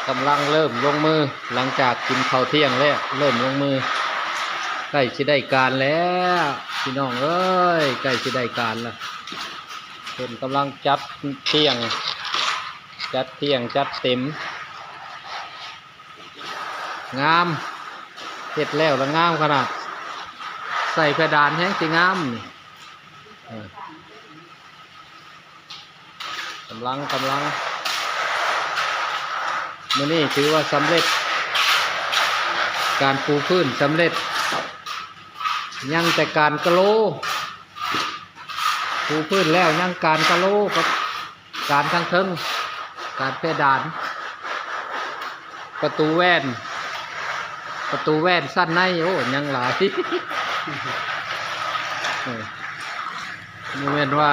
ກຳລັງເລີ່ມລົງມື ຫຼັງຈາກກິນເຂົ້າທ່ຽງແລ້ວ ເລີ່ມລົງມື ໃກ້ຊິໄດ້ການແລ້ວ ພີ່ນ້ອງເອີຍ ໃກ້ຊິໄດ້ການແລ້ວ ເພິ່ນກຳລັງຈັດທ່ຽງ ຈັດທ່ຽງ ຈັດເຕັມ ງາມ ເຮັດແລ້ວລະງາມຂະໜາດ ໃສ່ເພດານແຮງຊິງາມ ເອີ ກຳລັງ ກຳລັງ ມື້ນີ້ຖືວ່າສຳເລັດ ການປູພື້ນສຳເລັດ ຍັງແຕ່ການກະໂລ ປູພື້ນແລ້ວຍັງການກະໂລກັບການທາງເທິງ ການເພດານ ປະຕູແວ່ນ ປະຕູແວ່ນຊັ້ນໃນ ໂອ້ ຍັງຫຼາຍ ເອີ ບໍ່ແມ່ນວ່າ